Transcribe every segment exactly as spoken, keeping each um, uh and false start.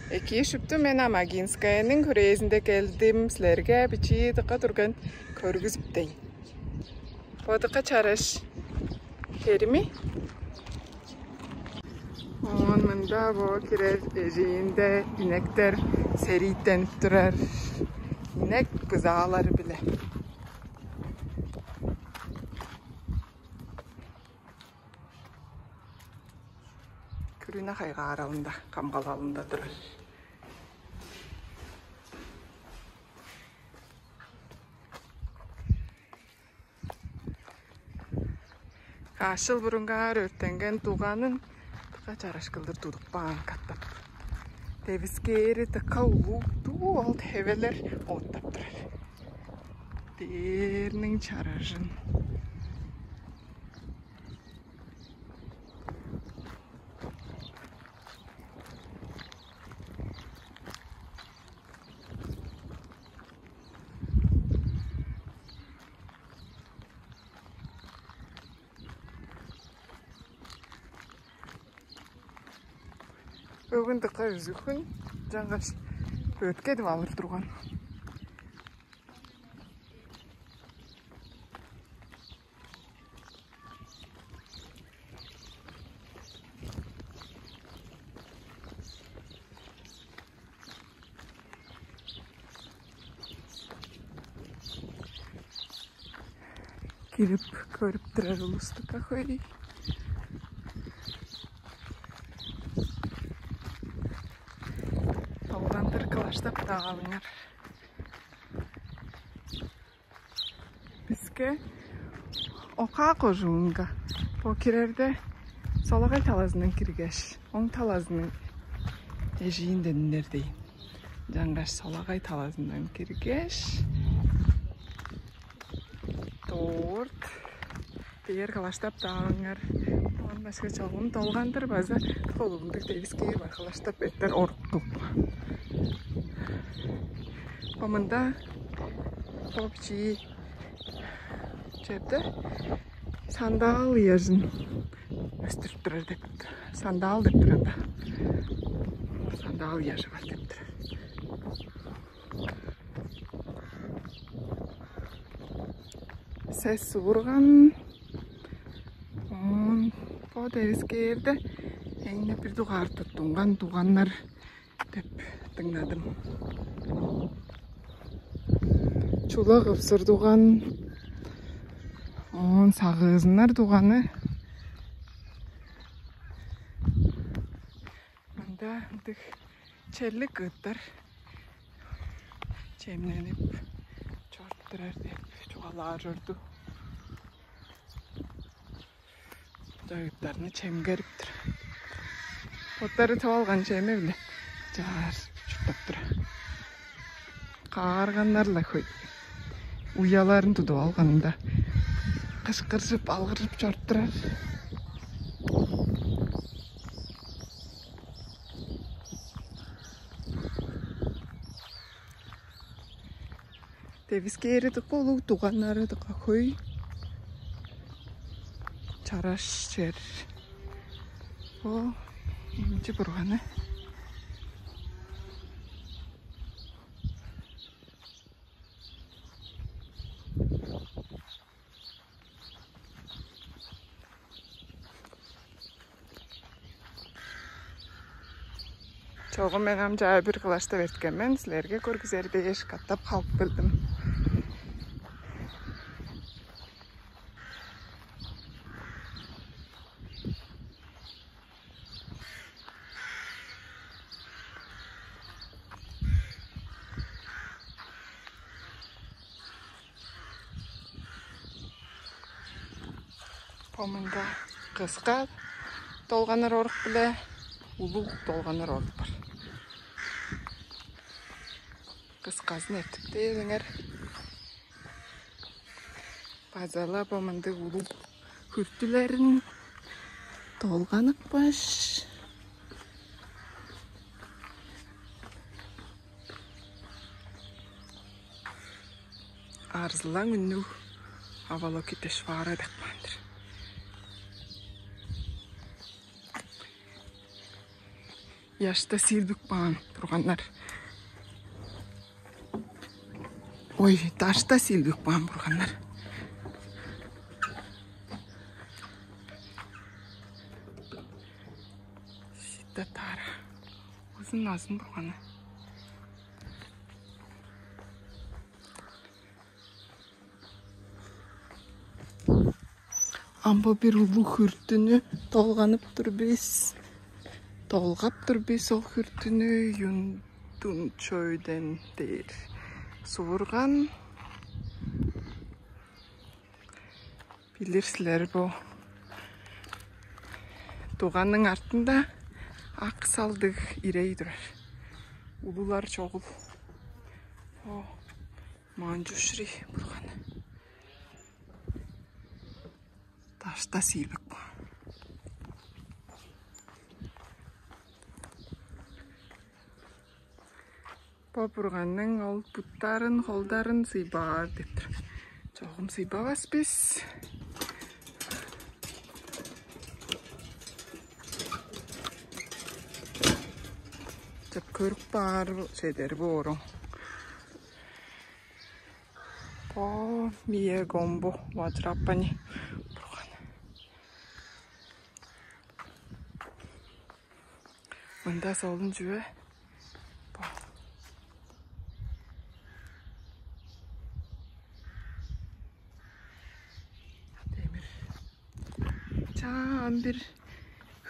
Экии, шупту, мен ам Агинскаяның хүрээзинде келдим. Силерге бичии дыка турган көргүзүптейн. Бо дыка чараш херими. Оон мында бо кирер эжиинде инектер серииттенип турар. Инек бызаалары-биле. Күрүне хайгааралында, камгалалында турар. Каш чыл бурунгаар өрттенген дуганын дыка чараш кылдыр тудуп каан катап. Девискээри дыка улуг-дуу ол тевелер оттап турар. Дээрниң чаражын. Бөгүн дыка үзүкүн, чаңгаш бөртке деп алыр турган. Кирип көрүп турар улусту кахой. Долгандыр кылаштап-даа алыңар. Биске Ока кожуунга бо кирерде солагай талазындан киргеш, оң талазының эжиинден үнер дейн. Чаңгаш солагай талазындан киргеш, дорт дээр кылаштап даалыңар. Оон башка чогум долгандыр база холугундуг девискээр бар кылаштап эттер оруктук. Бо мында бо бичии черде сандаал ыяжын өстүрүп турар деп, сандаал деп турар да. Сандаал ыяжы бар деп турар. Сес суурган. Оон бо девискээрде эң-не бир дугаар туттунган дуганнар деп дыңнадым. Чула кыпсыр дуган, оон сагыызыннар дуганы. Мында ындыг черлик ыыттар чемненип чоруп турар деп чугаалаар чорду. Ыыттарны чемгерип тур. Боттары тып алган чеми-биле чаар чурттап тур. Каарганнар-ла хөй. Уяларын тудуп алганында кышкыржып, алгыржып чоруп турар. Девискээри дыка улуг, дуганнары дыка хөй. Чараш чер. Бо эмчи бурганы. Чогум мен ам чаа бир кылаштап эрткен мен, силерге көргүзер дээш катап халып келдим. Бо мында кыска долганыр орук биле улуг долганыр орук бар. Кысказын эртип дээлиңер. База-ла бо мындыг улуг хүртүлерин долганып кааш, арзылаң үннүг авалокитешвара деп каан-дыр. Яшта сиилбик баан, бурганнар. Ой, дашта сиилбик баан, бурганнар. Сита тара. Узун азын бурганы. Ам бо бир улуг хүртүнү долганып тур бис. Долгап тур бис ол хүртүнү. Юндун чойден дээр сувурган. Билир силер, бо дуганның артында ак салдыг ирей турар. Улуулар чогул. О, Манчушри бурганы. Дашта сиилбик бо. Бо бурганның ол буттарын, холдарын сыйбаар деп тур. Чогум сыйбавас бис. Деп көрүп баар чедер боору. Бо Мие Гомбо Ваджрапани бурган. Мында солун чүве? Бо. Демир. Чаан бир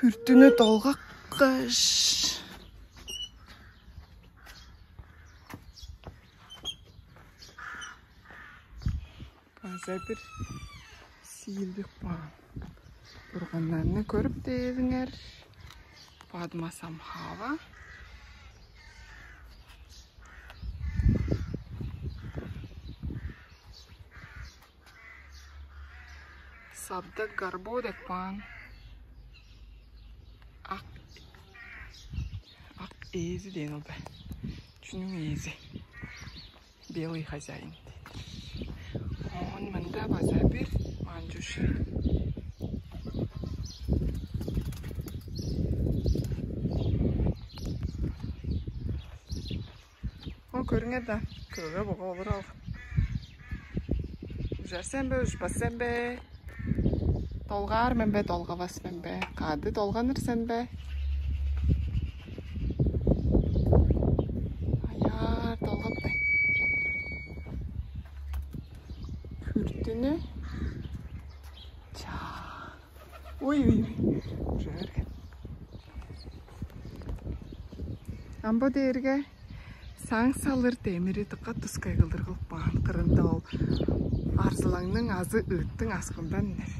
хүртүнү долгаккаш. База бир сиилдик баан. Бурганнарны көрүп дээриңер. Падма Самхава. Сабда гарбо деп каан. Ак, ак ээзи дээн ол бе? Чүнүң ээзи? Белый хозяин. Оон мында база бир манчуши. О, көрүңер да, көге бога болур ол. Ужар сен бе, ужбас сен бе? Долгаар мен бе, долгавас мен бе? Кады долганыр сен бе? Аяар долгаптай. Хүртүнү. Чаа. Ой, ой, ой. Ужар. Амбо дээрге саң салыр демири дыка тускай кылдыр кылып каан. Кырында ол арзылаңның азы ыыттың аскындан үнер.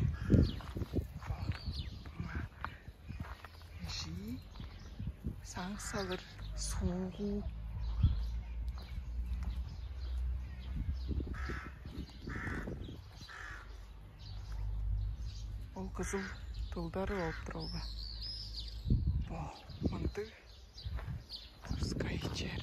Эжии саң салыр суугу. Ол кызыл тылдары болуп тур ол бе? Бо мындыг тускай чер.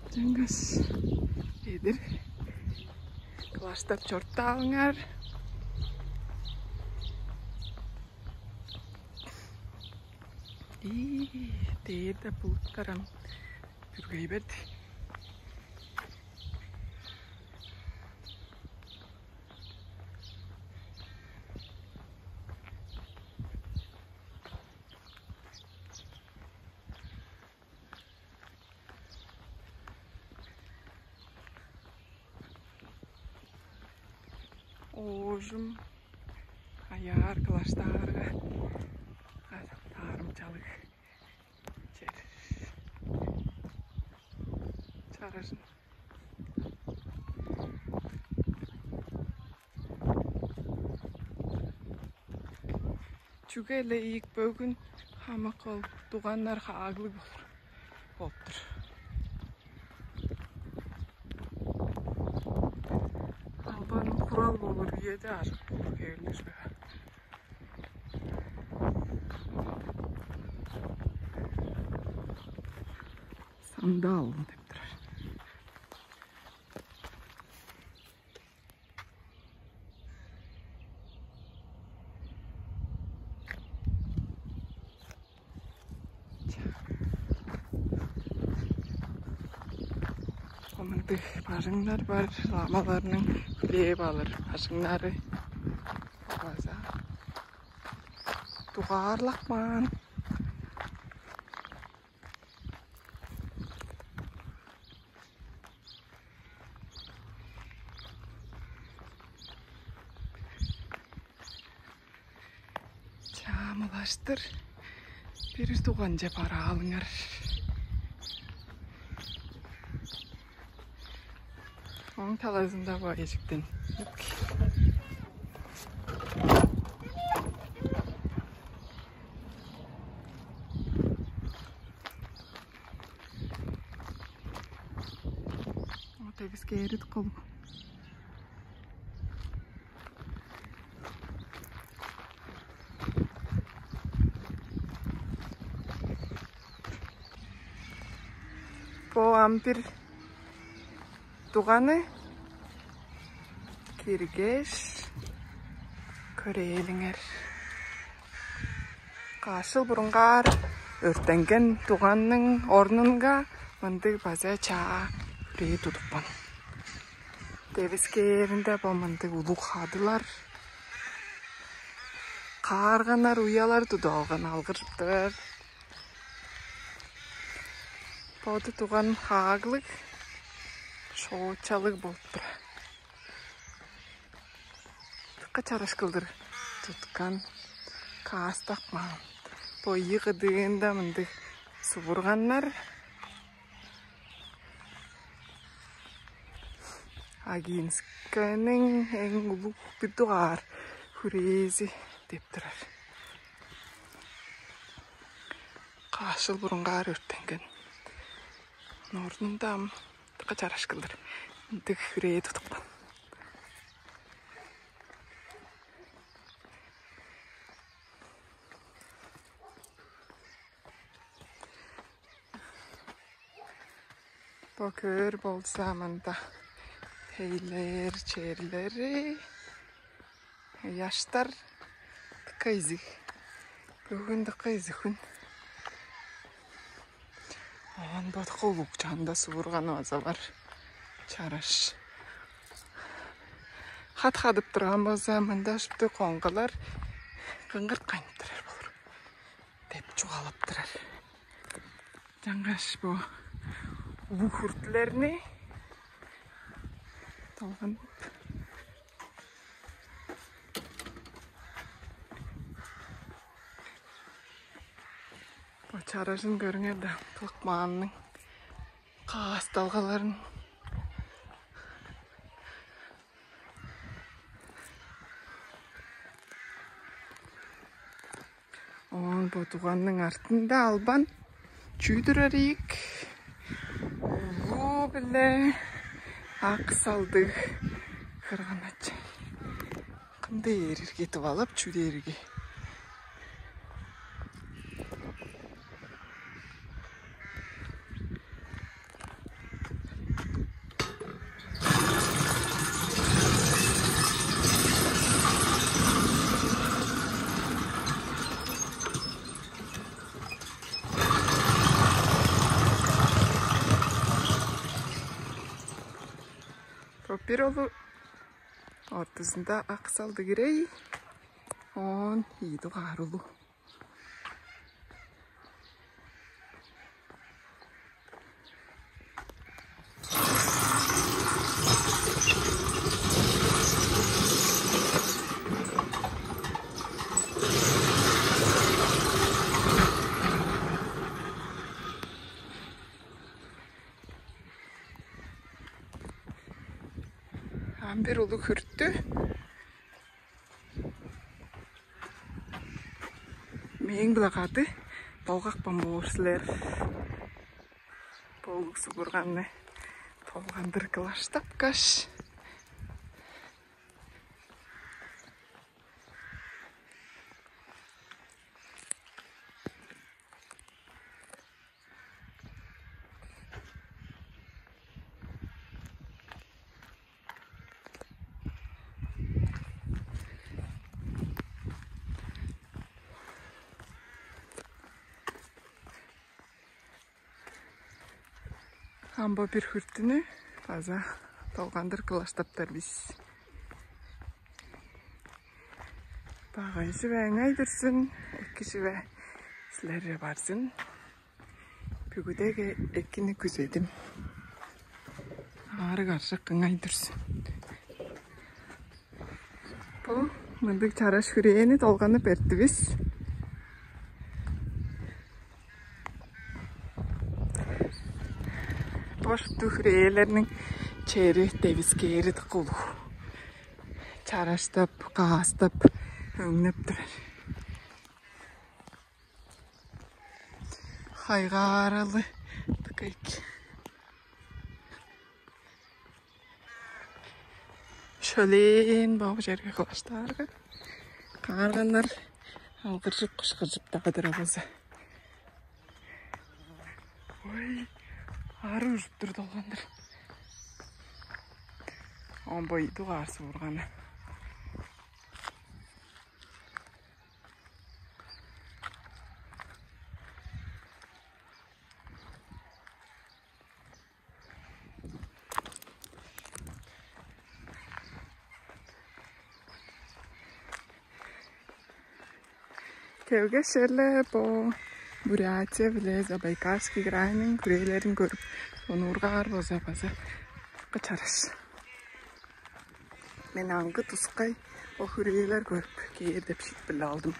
Чаңгыс эдир кылаштап чорттаалыңар. Ии, дээрде булуттар ам бүргей берди. Оожум аяар кылаштаарга таарымчалыг чер. Чаражын. Чүге-ле ийик бөгүн хамык ол дуганнар хааглыг болур болуп тур. Албан курал болур, үеде ажык болур хевирлер бе? Сандал деп турар. Мындыг бажыңнар бар, ламаларның хүлээп алыр бажыңнары. База дугаарлап каан. Чаа, мылаштыр бир дуганче бараалыңар. Оң талазында бо эжиктен. О, девискээри кол. Бо ам бир дуганы киргеш, көрээлиңер. Каш чыл бурунгаар өрттенген дуганның орнунга мындыг база чаа хүрээ тудупкан. Девискээринде бо мындыг улуг хадылар, каарганнар, уялар тудуп алган алгырыптар. Боду дуган хааглыг, шоочалыг болуп турар. Дыка чараш кылдыр туткан, каастап каан. Бо ийи кыдыында мындыг субурганнар. Агинскайның эң улуг бир дугаар хүрээзи деп турар. Каш чыл бурунгаар өрттенген. Орнунда ам дыка чараш кылдыр ындыг хүрээ тудупкан. Бо көөр болза, мында тейлер черлери, ыяштар, дыка изиг. Бөгүн дыка изиг хүн. Оон бо дыка улуг чанда субурганы база бар. Чараш. Хат хадып турган болза, мында шупту коңгалар кыңгырт кайнап турар болур деп чугаалап турар. Чаңгаш бо улуг хүртүлерни долган. Бо чаражын көрүңер даан, кылыкмаанның каасталгаларын. Оон бо дуганның артында албан чүү турар ийик? Улуу-биле ак салдыг кырган-ачай. Кым дээр ирги, тывалап чүү дээр ирги? Бо бир улуу, ортузунда ак салдыг ирей, оон ийи дугаар улуу. Ам бир улуг хүртү. Мээң-биле кады долгапкан боор силер. Бо улуг субурганны долгандыр кылаштапкаш. Ам бо бир хүртүнү База долгандыр кылаштаптар бис. Багай чүве ыңай турзун, эки чүве силерже барзын. Бүгүдеге экини күзедим. Аарыг аржак ыңай турзун. Бо мындыг чараш хүрээни долганып эрттивис. Бо шупту хүрээлерниң чери девискээри дыка улуг. Чараштап, каастап, өңнеп турар. Хайгааралы дыка эки. Шөлээн бо черге кылаштаарга, каарганнар алгыржып, кышкыржып-даа турар болза. Ой, ары ужуп тур долгандыр. Он бо ийи дугаар суурганы. Келгеш, черле бо Бурятия биле Забайкальский крайның хүрээлерин көрүп, онуургаар болза база дыка чараш. Мен аңгы тускай бо хүрээлер көрүп кээр деп шиитпирлеп алдым.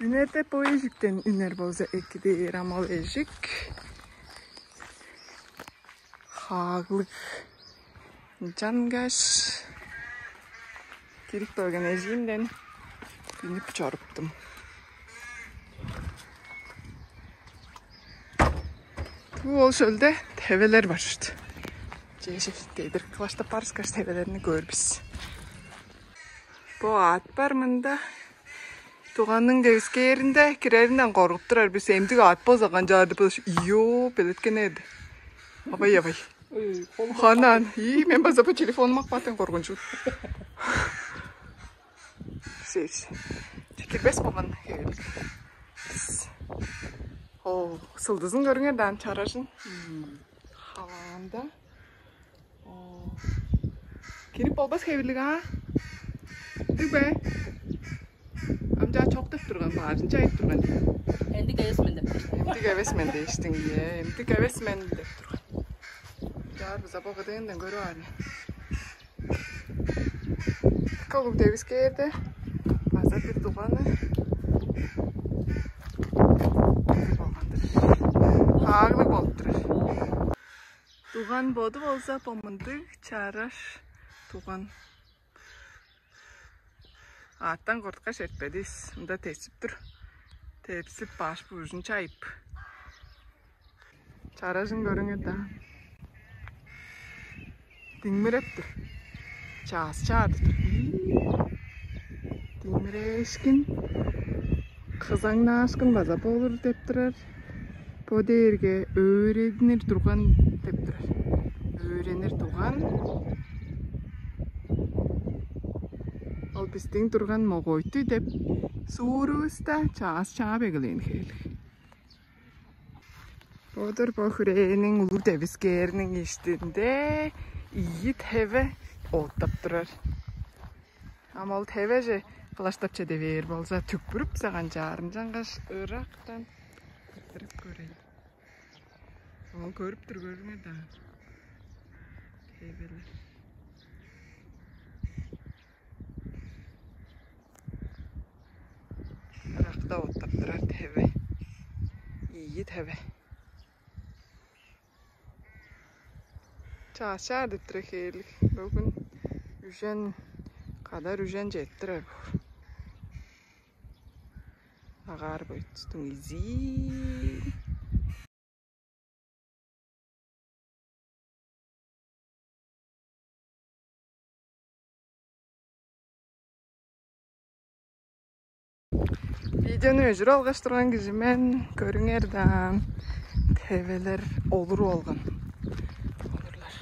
Үнерде бо эжиктен үнер болза эки дээр, ам ол эжик хааглыг. Ынчангаш кирип келген эжиимден үнүп чоруптум. Туу ол шөлде тевелер бар чорду. Чежи дедир кылаштап барыскаш, тевелерни көөр бис. Бо аът бар мында. Туганның девискээринде киреринден коргуп турар бис. Эмдик аът болза канчаар деп, ё, белеткеннер. Авай, авай. Ханаан, ии, мен база бо телефонум акпаатан коргунчуг. Сес. Чекирбес болган хевелик. О, сылдызын көрүңер даан, чаражын. Халаанда. О. Кирип болбас хевелик, а? Дүг бе? Амчаа чок деп турган, баажын чайып турган. Эндик эвес мен деп. Эндик эвес мен дээштиң, ие, эндик эвес мен деп турган. Чаар быза богадыындан көрүп аар. Калуг девискээрде база бир дуганы болгандыр. Ааглыг болуп турар. Дуган боду болза бо мындыг чараш дуган. Аъттан корткаш эртпедивис. Мында тепсип тур. Тепсип, баш-буужун чайып. Чаражын көрүңер даан. Диңмиреп тур. Чаъс чаадып тур. Диңмирээшкин, кызаңнаашкын база болур деп турар. Бо дээрге өөренир турган деп турар. Өөренир турган. Ол бистиң турган Могойтуй деп суурувуста чаъс чаап эгелээн хевелиг. Бодур бо хүрээниң улуг девискээриниң иштинде ийи теве оттап турар. Ам ол тевеже кылаштап чеде бээр болза, түкпүрүп саган чаарын чаңгаш ырактан кырттырып көрейн. Ол көрүп тур, көрүңер даан. Тевелер. Ыракта оттап турар теве. Ийи теве. Чаъс чаадып тур хевелиг. Бөгүн үжен, кадар үжен четтирер боор. Агаар бойтустуң изии. Видеону өжүр алгаш турган кижи мен, көрүңер даан, тевелер олуруп алган. Олурлар.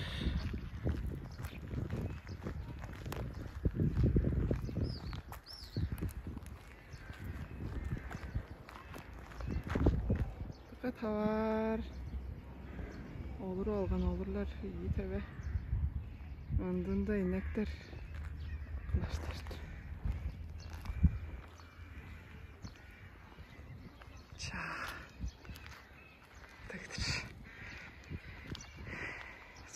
Тавар олуруп алган олурлар ийи теве. Ындында инектер кылашташтыр. Чаа. Дыгдыр.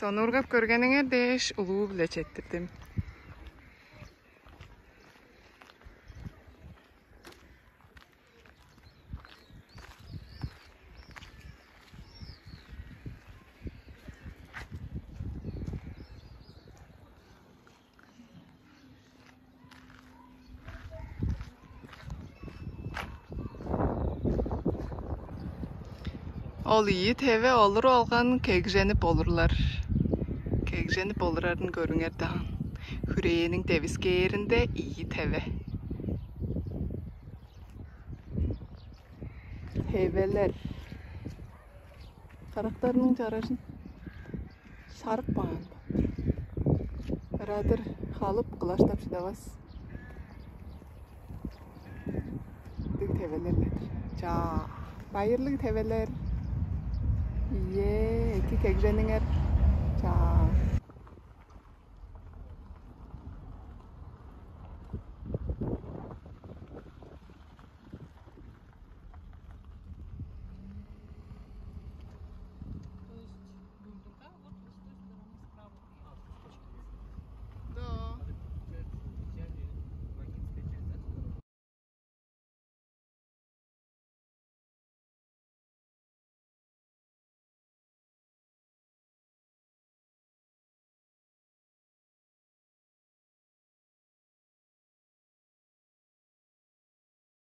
Сонуургап көргениңер дээш улуу-биле четтирдим. Ол ийи теве олуруп алган кегженип олурлар. Кегженип олурарын көрүңер даан. Хүрээниң девискээринде ийи теве. Тевелер. Карактарының чаражын сарып каан. Ырадыр халып кылаштап шыдавас. Дыг тевелер-дир. Чаа. Байырлыг тевелер. Ийе, эки кегжениңер. Чаа.